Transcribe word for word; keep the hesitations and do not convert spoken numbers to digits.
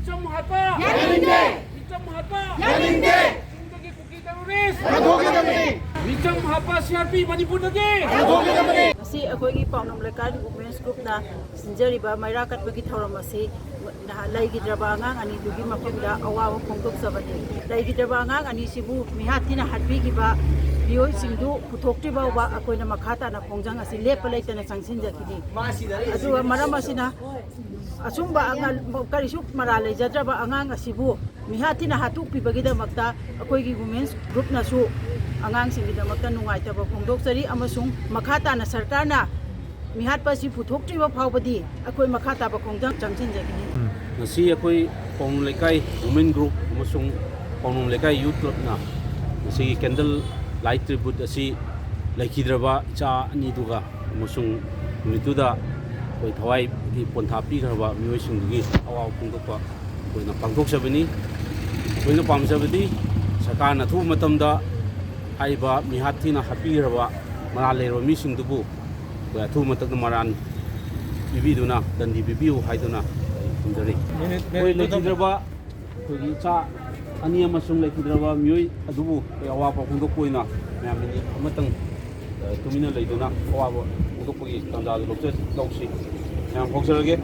ꯃꯤꯆꯝ ꯍꯥꯠꯄ! ꯌꯥꯅꯤꯡꯗꯦ! ꯃꯤꯆꯝ ꯍꯥꯠꯄ! ꯌꯥꯅꯤꯡꯗꯦ! ꯆꯤꯡꯗꯒꯤ ꯀꯨꯀꯤ terrorist! ꯂꯧꯊꯣꯛꯀꯗꯕꯅꯤ! ꯃꯤꯆꯝ ꯍꯥꯠꯄ C R P ꯃꯅꯤꯄꯨꯔꯗꯒꯤ! ꯂꯧꯊꯣꯛꯀꯗꯕꯅꯤ! ꯉꯁꯤ ꯑꯩꯈꯣꯏꯒꯤ ꯄꯥꯎꯅꯝ ꯂꯩꯀꯥꯏ Women's Groupꯅ ꯁꯤꯟꯖꯔꯤꯕ ꯃꯩꯔꯥ ꯀꯠꯄꯒꯤ ꯊꯧꯔꯝ ꯑꯁꯤ ꯅꯍꯥ-, ꯂꯩꯈꯤꯗ꯭ꯔꯕ ꯑꯉꯥꯡ ꯑꯅꯤꯗꯨꯒꯤ ꯃꯐꯝꯗ ꯑꯋꯥꯕ ꯐꯣꯡꯗꯣꯛꯆꯕꯅꯤ꯫ ꯂꯩꯈꯤꯗ꯭ꯔꯕ ꯑꯉꯥꯡ ꯑꯅꯤꯁꯤꯕꯨ ꯃꯤꯍꯥꯠ ꯊꯤꯅ ꯍꯥꯠꯄꯤꯈꯤꯕ ꯃꯤꯑꯣꯏꯁꯤꯡꯗꯨ ꯄꯨꯊꯣꯛꯇ꯭ꯔꯤ ꯐꯥꯎꯕ ꯑꯩꯈꯣꯏꯅ ꯃꯈꯥ ꯇꯥꯅ ꯈꯣꯡꯖꯪ ꯑꯁꯤ ꯂꯦꯞꯄ ꯂꯩꯇꯅ ꯆꯪꯁꯤꯟꯖꯈꯤꯅꯤ꯫ ꯑꯗꯨꯒ ꯃꯔꯝ ꯑꯁꯤꯅ ꯑꯆꯨꯝꯕ ꯑꯉꯥꯡ ꯀꯔꯤꯁꯨ ꯃꯔꯥꯜ ꯂꯩꯖꯗ꯭ꯔꯕ ꯑꯉꯥꯡ ꯑꯁꯤꯕꯨ ꯃꯤꯍꯥꯠ ꯊꯤꯅ ꯍꯥꯠꯇꯣꯛꯄꯤꯕꯒꯤꯗꯃꯛꯇ ꯑꯩꯈꯣꯏꯒꯤ Women's Groupꯅꯁꯨ ꯑꯉꯥꯡꯁꯤꯡꯒꯤꯗꯃꯛꯇ ꯅꯨꯡꯉꯥꯏꯇꯕ ꯐꯣꯡꯗꯣꯛꯆꯔꯤ, ꯑꯃꯁꯨꯡ ꯃꯈꯥ ꯇꯥꯅ ꯁꯔꯀꯥꯔꯅ ꯃꯤꯍꯥꯠꯄ ꯑꯁꯤ ꯄꯨꯊꯣꯛꯇ꯭ꯔꯤꯕ ꯐꯥꯎꯕꯗꯤ ꯑꯩꯈꯣꯏ ꯃꯈꯥ ꯇꯥꯕ ꯈꯣꯡꯖꯪ ꯆꯪꯁꯤꯟꯖꯈꯤꯅꯤ꯫ ꯉꯁꯤ ꯑꯩꯈꯣꯏ ꯄꯥꯎꯅꯝ ꯂꯩꯀꯥꯏ Women Group ꯑꯃꯁꯨꯡ ꯄꯥꯎꯅꯝ ꯂꯩꯀꯥꯏ Youth Clubꯅ ꯉꯁꯤꯒꯤ candle light tribute ꯑꯁꯤ ꯂꯩꯈꯤꯗ꯭ꯔꯕ ꯏꯆꯥ ꯑꯅꯤꯗꯨꯒ ꯑꯃꯁꯨꯡ ꯅꯨꯃꯤꯠꯇꯨꯗ ꯑꯩꯈꯣꯏ ꯊꯋꯥꯏꯒꯤ ꯄꯣꯟꯊꯥ ꯄꯤꯈ꯭ꯔꯕ ꯃꯤꯑꯣꯏꯁꯤꯡꯗꯨꯒꯤ ꯑꯋꯥꯕ ꯐꯣꯡꯗꯣꯛꯄ ꯑꯩꯈꯣꯏꯅ ꯄꯥꯡꯊꯣꯛꯆꯕꯅꯤ꯫ ꯑꯩꯈꯣꯏꯅ ꯄꯥꯝꯖꯕꯗꯤ ꯁꯔꯀꯥꯔꯅ ꯑꯊꯨꯕ ꯃꯇꯝꯗ ꯍꯥꯏꯔꯤꯕ ꯃꯤꯍꯥꯠ ꯊꯤꯅ ꯍꯥꯠꯄꯤꯈ꯭ꯔꯕ ꯃꯔꯥꯜ ꯂꯩꯔꯕ ꯃꯤꯁꯤꯡꯗꯨꯕꯨ ꯑꯩꯈꯣꯏ ꯑꯊꯨꯕ ꯃꯇꯝꯗ ꯃꯔꯥꯜ ꯄꯤꯕꯤꯗꯨꯅ ꯗꯟꯗꯤ ꯄꯤꯕꯤꯌꯨ ꯍꯥꯏꯗꯨꯅ ꯑꯩ ꯊꯝꯖꯔꯤ꯫ ꯑꯩꯈꯣꯏ ꯂꯩꯈꯤꯗ꯭ꯔꯕ ꯑꯩꯈꯣꯏꯒꯤ ꯏꯆꯥ ꯑꯅꯤ ꯑꯃꯁꯨꯡ ꯂꯩꯈꯤꯗ꯭ꯔꯕ ꯃꯤꯑꯣꯏ ꯑꯗꯨꯕꯨ ꯑꯩꯈꯣꯏ ꯑꯋꯥꯕ ꯐꯣꯡꯗꯣꯛꯄ ꯑꯣꯏꯅ ꯃꯌꯥꯝ ꯃꯤꯅꯤꯠ ꯑꯃꯇꯪ, ꯑ, ꯇꯨꯃꯤꯟꯅ ꯂꯩꯗꯨꯅ ꯑꯋꯥꯕ ꯐꯣꯡꯗꯣꯛꯄꯒꯤ ꯇꯥꯟꯖꯥꯗꯨ ꯂꯧꯖ-, ꯂꯧꯁꯤ꯫ ꯃꯌꯥꯝ ꯐꯥꯎꯖꯔꯒꯦ꯫